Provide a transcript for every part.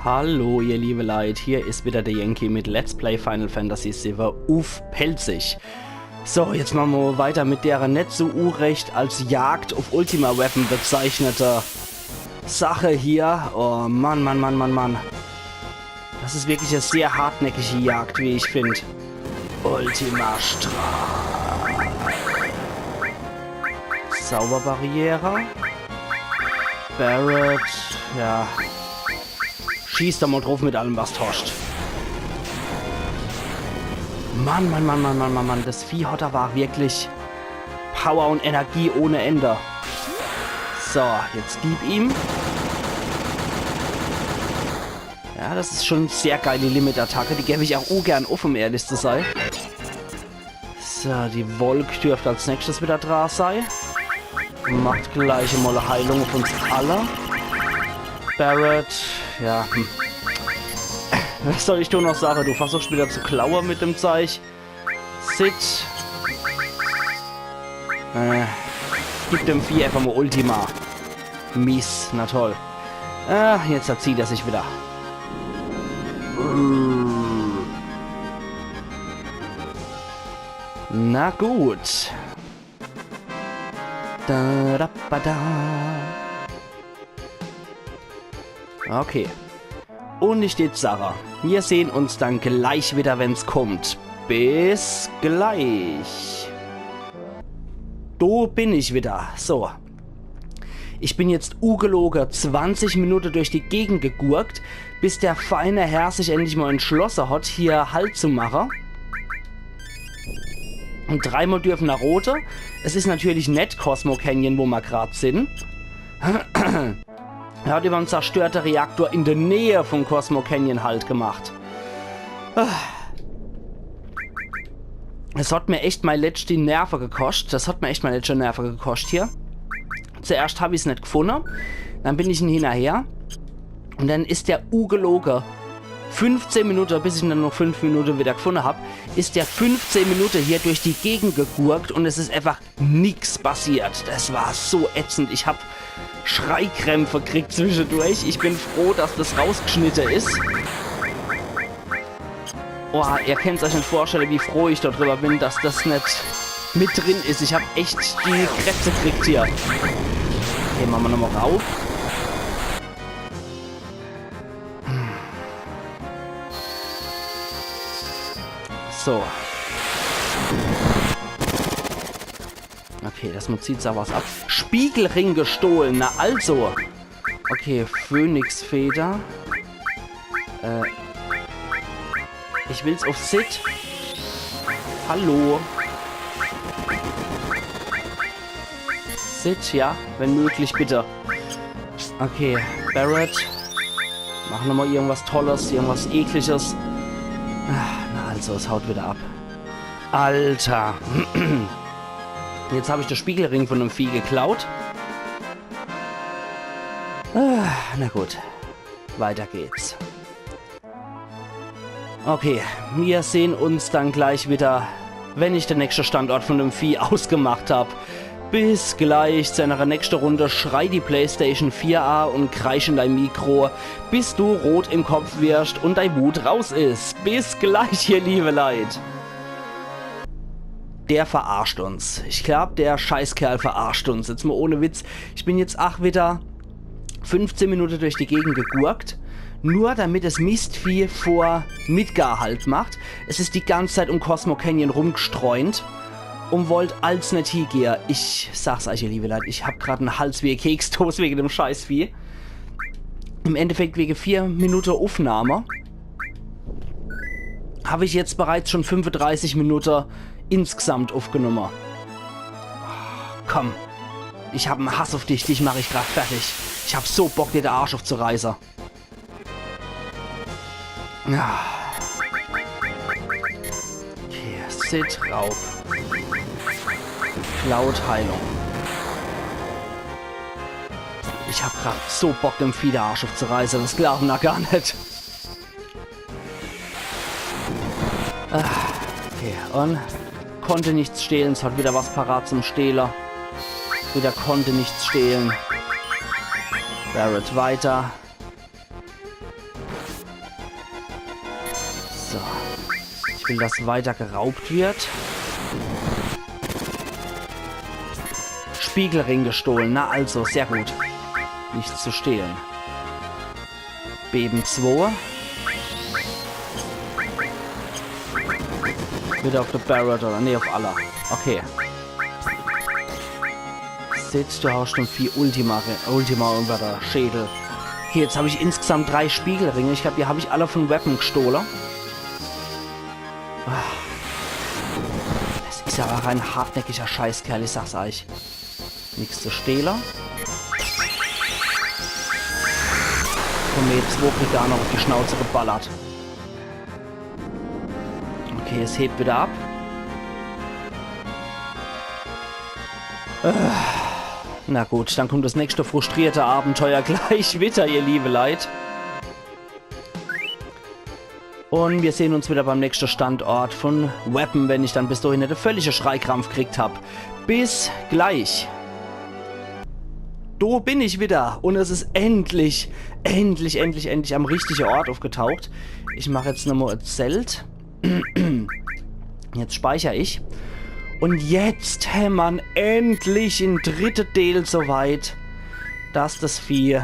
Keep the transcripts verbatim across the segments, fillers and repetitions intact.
Hallo, ihr liebe Leit, hier is wieder der Yankee mit Let's Play Final Fantasy siwwe uff Pälzisch. So, jetzt mache mer weiter mit der net so urecht als Jagd uff Ultima Weapon bezeichnete Sache hier. Oh Mann, Mann, Mann, Mann, Mann. Das is wirklich e sehr hartnäckige Jagd, wie ich find. Ultima Strahl. Zauberbarriere. Barret, ja. Schieß doch mal druff mit allem, was du hoscht. Mann, Mann, Mann, Mann, Mann, Mann, Mann, das Vieh hat awwer wirklich Power und Energie ohne Ende. So, jetzt gib ihm. Ja, das is schon sehr geile Limit-Attacke. Die geb ich auch ungern uff, um ehrlich zu sei. So, die Wolk dürft als nächstes wieder dra sei. Macht gleich mal e Heilung uff uns alle. Barret, ja, hm. Was soll ich do noch sage? Du versuchst wieder zu klaue mit dem Zeich. Cid. Äh, gib dem Vieh einfach mal Ultima. Mies, na toll. Ah, jetzt verzieht er sich wieder. Na gut. Da, da, ba, da. Okay. Und ich dät sage, mir sehn uns dann gleich wieder, wenn's kummt. Bis gleich. Do bin ich wieder. So. Ich bin jetzt ugeloge zwanzig Minutte durch die Gegend gegurkt, bis der feine Herr sich endlich mal entschlosse hat, hier Halt zu mache. Und dreimal dürfen er rote. Es is natürlich net Cosmo Canyon, wo mer grad sin. Er hat überm zerstörte Reaktor in der Nähe vom Cosmo Canyon Halt gemacht. Ah. Es hat mir echt mei letschte Nerve gekoscht. Das hat mir echt mei letschte Nerve gekoscht hier. Zuerscht hab ich's net gefunne. Dann bin ich en hinnerher. Und dann is der ugeloge fünfzehn Minutte, bis ich en dann noch fünf Minutte wieder gefunne hab, is der fünfzehn Minutte hier durch die Gegend gegurkt und es is einfach nix passiert. Das war so ätzend. Ich hab Schreikrämpfe gekriegt zwischedurch. Ich bin froh, dass das rausgeschnitte is. Boah, ihr kennst euch net vorstelle, wie froh ich do drüber bin, dass das net mit drin is. Ich hab echt die Krätze gekriegt hier. Okay, mache mer nochmal rauf. So. Okay, das Mozizar was ab. Spiegelring gestohlen, na also. Okay, Phönixfeder. Äh, ich will's auf Cid. Hallo. Cid, ja, wenn möglich, bitte. Okay, Barret. Mach nochmal irgendwas Tolles, irgendwas Ekliges. Ah, na also, es haut wieder ab. Alter. Jetzt hab ich de Spiegelring von dem Vieh geklaut. Ah, na gut. Weiter geht's. Okay, mir sehn uns dann gleich wieder, wenn ich de nächschte Standort von dem Vieh ausgemacht hab. Bis gleich zu einer nächschte Runde. Schrei die PlayStation vier a und kreisch in dein Mikro, bis du rot im Kopf wirst und dei Wut raus is. Bis gleich, ihr liebe Leit. Der verarscht uns. Ich glaub, der Scheißkerl verarscht uns. Jetzt mal ohne Witz. Ich bin jetzt ach wieder fünfzehn Minute durch die Gegend gegurkt, nur damit es Mistvieh vor Midgar Halt macht. Es is die ganze Zeit um Cosmo Canyon rumgestreunt und wollt als net hiegehe. Ich sag's euch, ihr liebe Leit, ich hab grad en Hals wie e Keksdoß wege dem Scheißvieh. Im Endeffekt wege vier Minute Uffnahme hab ich jetzt bereits schon fünfunddreißig Minute insgesamt uffgenumme. Komm, ich hab en Hass uff dich, dich mach ich grad fertig. Ich hab so Bock, dir de Arsch uffzureiße. Ja. Okay, Cid, Raub. Cloud, Heilung. Ich hab grad so Bock, dem Vieh de Arsch uffzureiße, das glauben er gar net. Ah, okay, und konnte nichts stehlen, es hat wieder was parat zum Stehle. Wieder konnte nichts stehlen. Barret weiter. So. Ich will, dass weiter geraubt wird. Spiegelring gestohlen. Na also, sehr gut. Nichts zu stehlen. Beben zwei. Wieder auf de Barret, oder? Nee, auf alle. Okay. Sitzt du, haust dem Vieh Ultima, Ultima über de Schädel. Okay, jetzt hab ich insgesamt drei Spiegelringe. Ich glaub, die hab ich alle von Weapon gestohle. Ah. Das is aber ein hartnäckiger Scheißkerl, ich sag's euch. Nix zu stehle. Komet zwei kriegt er noch auf die Schnauze geballert. Okay, es hebt wieder ab. Äh, na gut, dann kommt das nächste frustrierte Abenteuer gleich wieder, ihr liebe Leit. Und wir sehen uns wieder beim nächsten Standort von Weapon, wenn ich dann bis dahin net de völlige Schreikrampf gekriegt hab. Bis gleich. Do bin ich wieder und es is endlich, endlich, endlich, endlich am richtige Ort aufgetaucht. Ich mach jetzt nochmal e Zelt. Jetzt speicher ich. Und jetzt hämmer'n endlich en dritte Deel so weit, dass das Vieh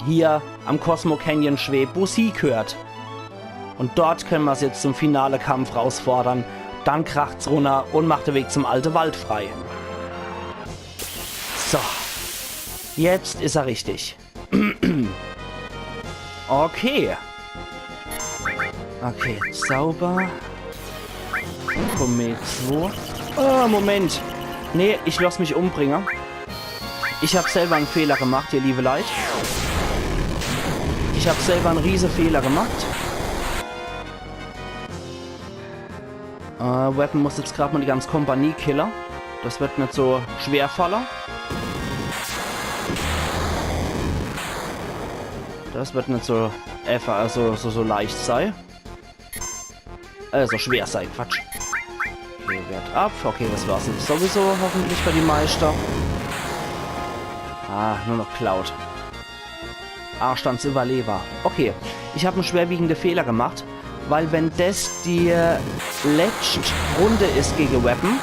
hier am Cosmo Canyon schwebt, wo's hiegehört. Und dort können mer's jetzt zum finale Kampf rausfordern. Dann kracht's runner und macht de Weg zum alte Wald frei. So. Jetzt is er richtig. Okay. Okay, Zauber. Komet zwei. Oh, Moment. Nee, ich lass mich umbringen. Ich hab selber en Fehler gemacht, ihr liebe Leit. Ich hab selber en riese Fehler gemacht. Äh, Weapon muss jetzt grad mal die ganze Kompanie kille. Das wird net so schwer falle. Das wird net so einfach, also so, so leicht sei. Also schwer sei, Quatsch. Hier wird ab. Okay, das war's jetzt sowieso hoffentlich für die Meister. Ah, nur noch Cloud. Arschtanz Überleber. Okay, ich hab en schwerwiegende Fehler gemacht, weil wenn das die letscht Runde is gege Weapon,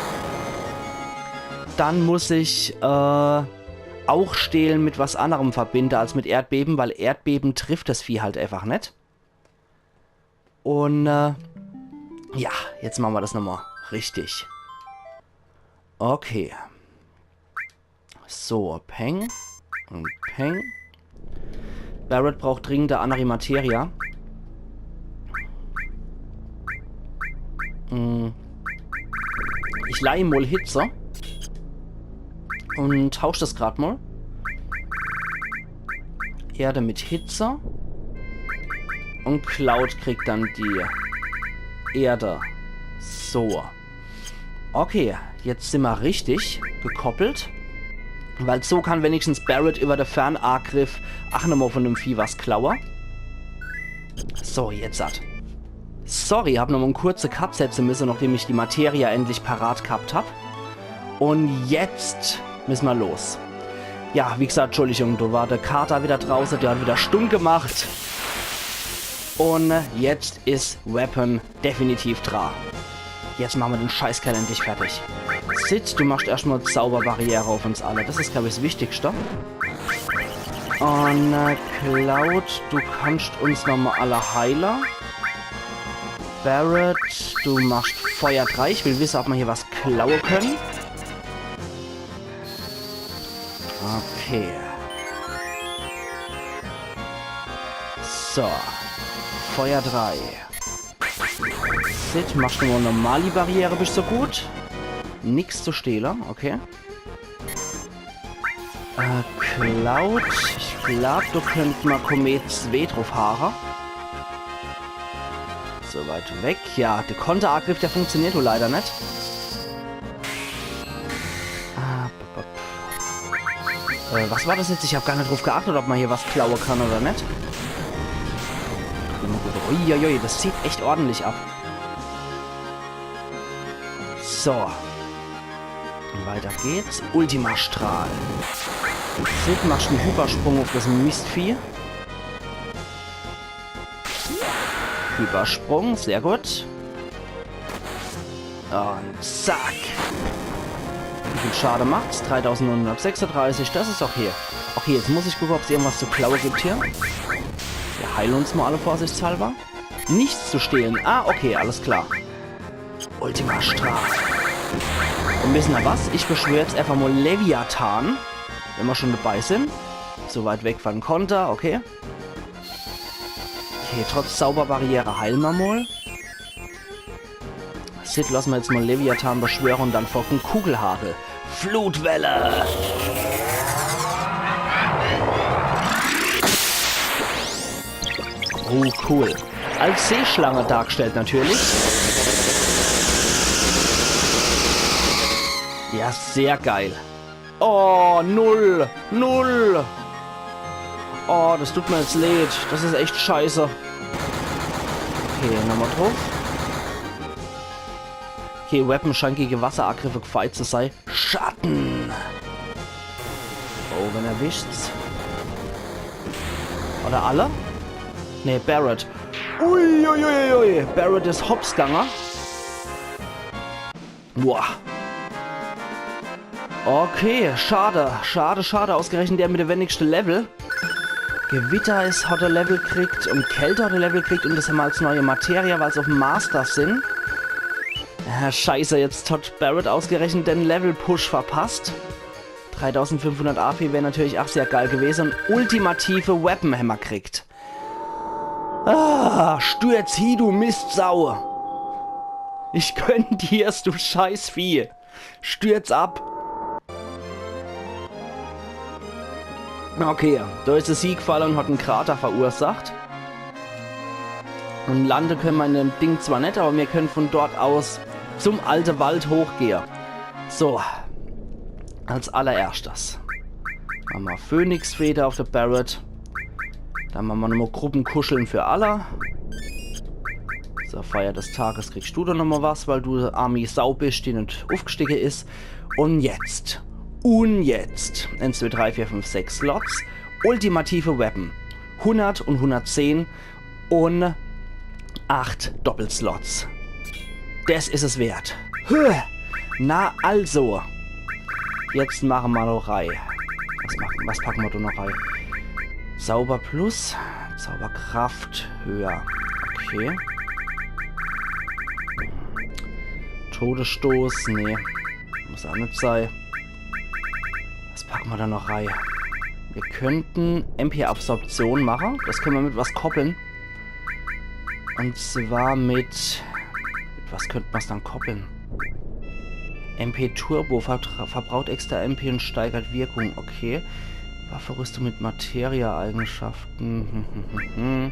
dann muss ich, äh, auch Stehlen mit was anderem verbinde als mit Erdbeben, weil Erdbeben trifft das Vieh halt einfach net. Und, äh, ja, jetzt machen wir das nochmal richtig. Okay. So, Peng. Und Peng. Barret braucht dringend Antimateria. Hm. Ich leih ihm mal Hitze. Und tausch das grad mal. Erde mit Hitze. Und Cloud kriegt dann die Erde. So. Okay, jetzt sin mer richtig gekoppelt. Weil so kann wenigstens Barret über de Fernangriff ach nochmal von dem Vieh was klaue. So, jetzt hat. Sorry, hab nochmal en kurze Cut setze müsse, nachdem ich die Materia endlich parat gehabt hab. Und jetzt müsse mer los. Ja, wie gesagt, Entschuldigung, do war de Kater wieder drauße, der hat wieder stumm gemacht. Und jetzt is Weapon definitiv dra. Jetzt machen wir den Scheißkerl endlich fertig. Cid, du machst erstmal Zauberbarriere auf uns alle. Das is, glaub ich, das Wichtigste. Und, äh, Cloud, du kannst uns nochmal alle heile. Barret, du machst Feuer drei. Ich will wissen, ob wir hier was klauen können. Okay. So. Feuer drei. Cid, machst du mal normali Barriere, bist so gut. Nix zu stehle, okay. Äh, Cloud, ich glaub, do könnt mer Komet zwee drauf haare. So weit weg. Ja, der Konterangriff, der funktioniert wohl leider net. Ah, b- b- äh, was war das jetzt? Ich hab gar net drauf geachtet, ob man hier was klauen kann oder net. Uiuiui, das zieht echt ordentlich ab. So. Weiter geht's. Ultima-Strahl. Cid, machst en Hypersprung auf das Mistvieh. Hypersprung, sehr gut. Und zack. Wie viel Schade macht's? Dreitausendneunhundertsechsunddreißig, das is okay. Okay, jetzt muss ich gucke, ob's irgendwas zu klaue gibt hier. Wir heilen uns mal alle vorsichtshalber. Nichts zu stehlen. Ah, okay, alles klar. Ultima Strahl. Und wissener was? Ich beschwör jetzt einfach mal Leviathan, wenn wir schon dabei sind. So weit weg von Konter, okay. Okay, trotz Zauberbarriere heilen wir mal. Cid, lass mal jetzt mal Leviathan beschwören und dann folgt en Kugelhagel. Flutwelle! Oh, cool. Als Seeschlange dargestellt natürlich. Ja, sehr geil. Oh, null. Null. Oh, das tut mir jetzt leid. Das is echt scheiße. Okay, nochmal drauf. Okay, Weapon scheint gegen Wasserangriffe gefeit zu sei. Schatten. Oh, wenn erwischt's. Oder alle? Nee, Barret. Uiuiuiui. Barret is hopsganger. Boah. Okay, schade. Schade, schade. Ausgerechnet der mit de wenigste Level. Gewitter is, hat er Level kriegt und Kälte hat er Level kriegt und das haben wir als neue Materie, weil's auf dem Master sind. Ja, scheiße, jetzt hat Barret ausgerechnet den Level-Push verpasst. Dreitausendfünfhundert A P wär natürlich auch sehr geil gewesen. Und ultimative Weapon hämmer kriegt. Ah, stürz hie, du Mistsau. Ich gönn dir's, du Scheißvieh. Stürz ab. Okay, da is es hiegfalle und hat en Krater verursacht. Und lande können wir in dem Ding zwar net, aber wir können von dort aus zum alte Wald hochgehe. So, als allererschtes mache mer Phönixfeder auf de Barret. Dann mache mer nochmal Gruppenkuscheln für alle. So, Feier des Tages kriegst du dann nochmal was, weil du armi Sau bist, die net ufgestiege is. Und jetzt. Und jetzt. Eins, zwei, drei, vier, fünf, sechs Slots. Ultimative Weapon. Hundert und hundertzehn und acht Doppelslots. Des is es wert. Huh. Na also. Jetzt mache mer noch rei. Was, machen, was packe mer do noch rei? Zauber plus. Zauberkraft höher. Okay. Todesstoß. Nee. Muss auch net sei. Was packe mer do noch rei? Wir könnten M P-Absorption mache. Das können wir mit was koppeln. Und zwar mit... Mit was könnte mer's dann koppeln? M P Turbo vertra- verbraucht extra M P und steigert Wirkung. Okay. Wafferüstung mit Materia-Eigenschaften. Hm, hm, hm, hm, hm.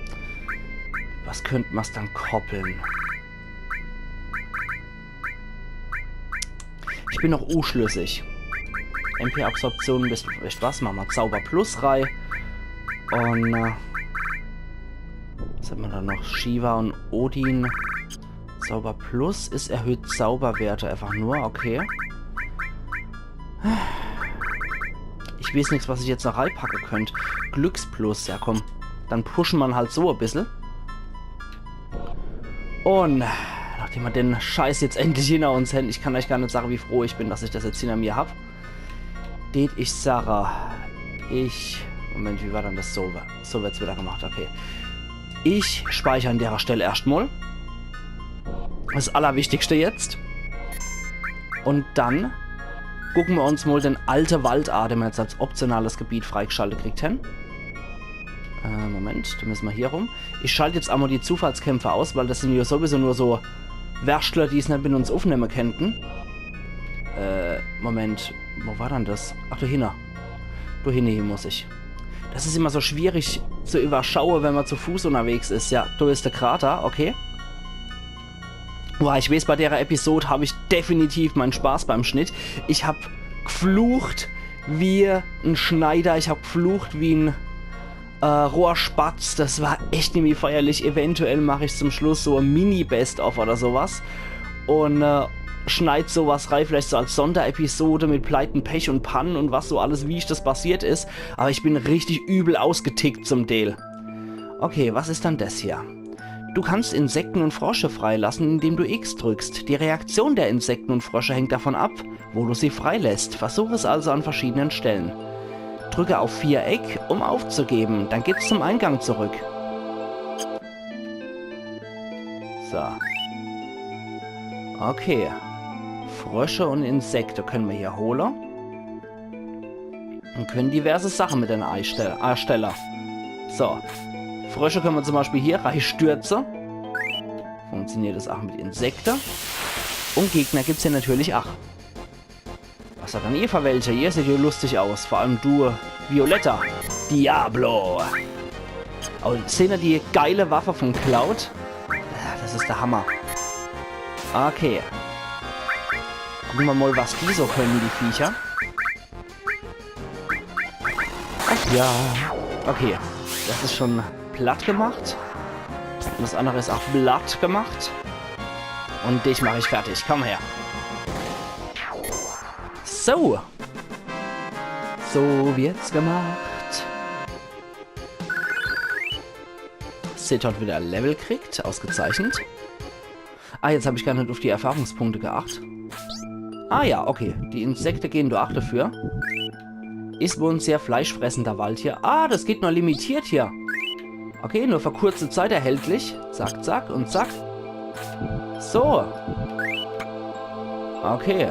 Was könnte mer's dann koppeln? Ich bin noch unschlüssig. M P-Absorption, wisst, wisst was? Mache mer Zauber Plus rei. Und, äh, was hat man da noch? Shiva und Odin. Zauber Plus is erhöht Zauberwerte einfach nur, okay. Ich weiß nix, was ich jetzt noch reipacke könnt. Glücksplus, ja komm. Dann pushen man halt so e bissel. Und nachdem wir den Scheiß jetzt endlich hinter uns haben, ich kann euch gar net sagen, wie froh ich bin, dass ich das jetzt hinter mir hab. Tät ich sage, ich... Moment, wie war dann das so? So wird's wieder gemacht, okay. Ich speichere an derer Stelle erscht mal. Das Allerwichtigste jetzt. Und dann gucken wir uns mal den alte Wald an, den wir jetzt als optionales Gebiet freigeschaltet gekriegt haben. Äh, Moment, da müssen wir hier rum. Ich schalte jetzt einmal die Zufallskämpfe aus, weil das sind ja sowieso nur so Werstler, die es net mit uns aufnehmen könnten. Äh, Moment, wo war dann das? Ach, da hinne. Da hinne hin muss ich. Das is immer so schwierig zu überschauen, wenn man zu Fuß unterwegs is. Ja, da is der Krater, okay. Boah, ich weiß, bei derer Episode hab ich definitiv meinen Spaß beim Schnitt. Ich hab geflucht wie ein Schneider, ich hab geflucht wie ein äh, Rohrspatz. Das war echt irgendwie feierlich. Eventuell mach ich zum Schluss so ein Mini-Best-of oder sowas. Und äh, schneid sowas rein, vielleicht so als Sonderepisode mit Pleiten, Pech und Pannen und was so alles, wie ich das passiert is. Aber ich bin richtig übel ausgetickt zum Teil. Okay, was is dann das hier? Du kannst Insekten und Frösche freilassen, indem du X drückst. Die Reaktion der Insekten und Frösche hängt davon ab, wo du sie freilässt. Versuch es also an verschiedenen Stellen. Drücke auf Viereck, um aufzugeben. Dann geht's zum Eingang zurück. So. Okay. Frösche und Insekte können wir hier holen. Und können diverse Sachen mit den Eistell-, Eistelle. So. Frösche können wir zum Beispiel hier reinstürzen. Funktioniert das auch mit Insekte. Und Gegner gibt's hier natürlich auch. Was hat dann ihr für welche? Ihr seht ja lustig aus. Vor allem du, Violetta. Diablo. Und seht ihr die geile Waffe von Cloud? Ja, das ist der Hammer. Okay. Gucken wir mal, was die so können, die Viecher. Ach ja. Okay. Das ist schon platt gemacht. Und das andere ist auch platt gemacht. Und dich mache ich fertig. Komm her. So. So wird's gemacht. Cid hat wieder Level kriegt. Ausgezeichnet. Ah, jetzt hab ich gar net auf die Erfahrungspunkte geacht. Ah ja, okay. Die Insekte gehen do ach dafür. Is wohl ein sehr fleischfressender Wald hier. Ah, das geht nur limitiert hier. Okay, nur für kurze Zeit erhältlich. Zack, zack und zack. So. Okay.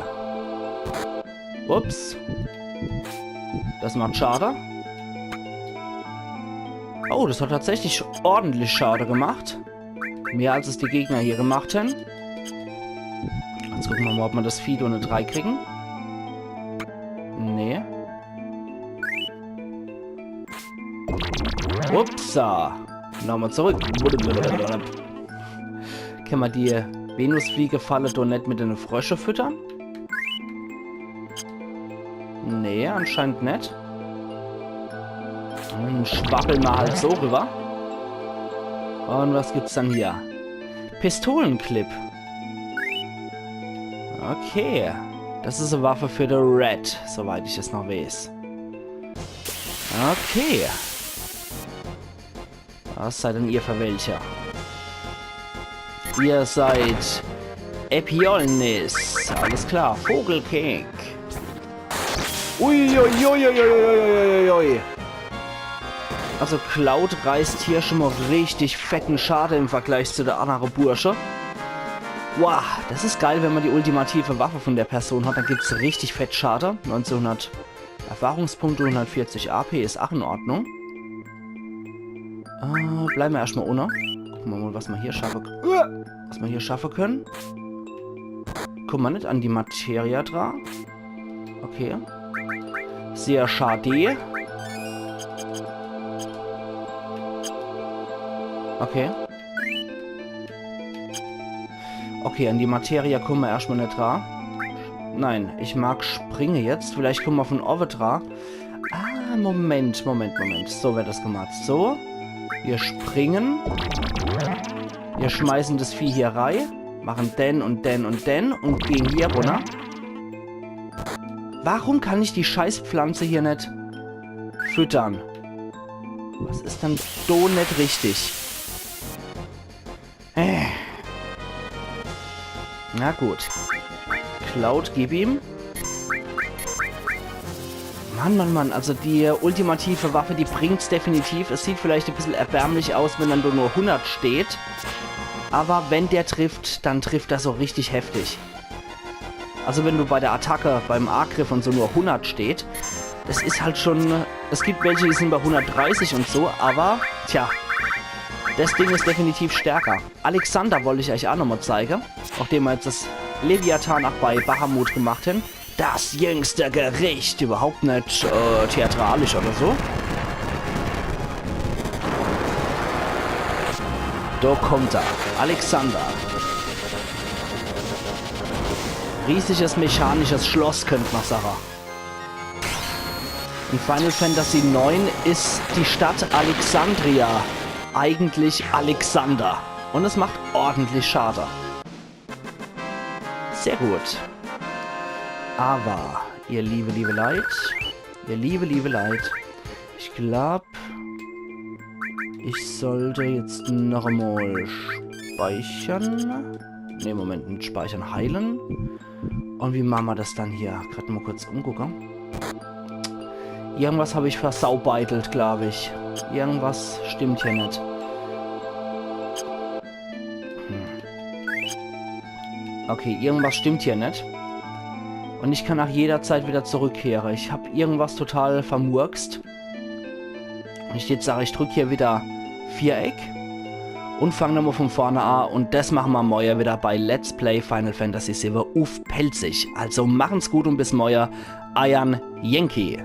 Ups. Das macht Schade. Oh, das hat tatsächlich ordentlich Schade gemacht. Mehr als es die Gegner hier gemacht haben. Jetzt gucken wir mal, ob wir das Vieh do net reinkriegen. Nee. Upsa. Nochmal zurück. Können wir die Venusfliegefalle do net mit den Frösche füttern? Nee, anscheinend net. Dann schwabbeln wir halt so rüber. Und was gibt's dann hier? Pistolenclip. Okay. Das ist eine Waffe für die Red, soweit ich es noch weiß. Okay. Was seid denn ihr für welche? Ihr seid Epionis. Alles klar. Vogelkick. Uiuiuiuiuiui. Also Cloud reißt hier schon mal richtig fetten Schade im Vergleich zu der andere Bursche. Wow, das ist geil, wenn man die ultimative Waffe von der Person hat, dann gibt's richtig fett Schade. Neunzehnhundert Erfahrungspunkte, hundertvierzig A P ist auch in Ordnung. Äh, bleiben wir erstmal unne. Gucken wir mal, was wir hier schaffen k-, uah, was wir hier schaffen können. Kommen wir nicht an die Materia dran. Okay. Sehr schade. Okay. Okay, an die Materia kommen wir erstmal nicht dran. Nein, ich mag springe jetzt. Vielleicht kommen wir von oben dran. Ah, Moment, Moment, Moment. So wird das gemacht. So. Wir springen. Wir schmeißen das Vieh hier rein. Machen den und den und den und gehen hier runter. Warum kann ich die Scheißpflanze hier nicht füttern? Was ist denn do nicht richtig? Äh. Na gut. Cloud, gib ihm. Mann, Mann, Mann, also die ultimative Waffe, die bringt's definitiv. Es sieht vielleicht ein bisschen erbärmlich aus, wenn dann nur hundert steht. Aber wenn der trifft, dann trifft er so richtig heftig. Also wenn du bei der Attacke, beim Angriff und so nur hundert steht, das ist halt schon, es gibt welche, die sind bei hundertdreißig und so, aber, tja, das Ding ist definitiv stärker. Alexander wollte ich euch auch nochmal zeigen, nachdem wir jetzt das Leviathan auch bei Bahamut gemacht haben. Das jüngste Gericht, überhaupt nicht, äh, theatralisch oder so. Da kommt er, Alexander. Riesiges mechanisches Schloss, könnte man sagen. In Final Fantasy neun ist die Stadt Alexandria eigentlich Alexander. Und es macht ordentlich Schade. Sehr gut. Aber, ihr liebe, liebe Leit, ihr liebe, liebe Leit, ich glaub, Ich sollt jetzt noch emol speichere. Ne, Moment, net speichere, heile. Un wie mache mer des dann hier? Grad mol kurz umgucke. Irgendwas hab ich versaubeitelt, glaab ich. Irgendwas stimmt hier net. Hm. Okay, irgendwas stimmt hier net. Un ich kann aa jederzeit widder zurückkehre. Ich hab irgendwas total vermurkst. Un jetzt sag ich, drück hier widder Viereck un fang nochmol vun vorne aa. Un des mache mer morje widder bei Let's Play Final Fantasy siwwe uff Pälzisch. Also machen's gut un bis morje. Eier Yankee.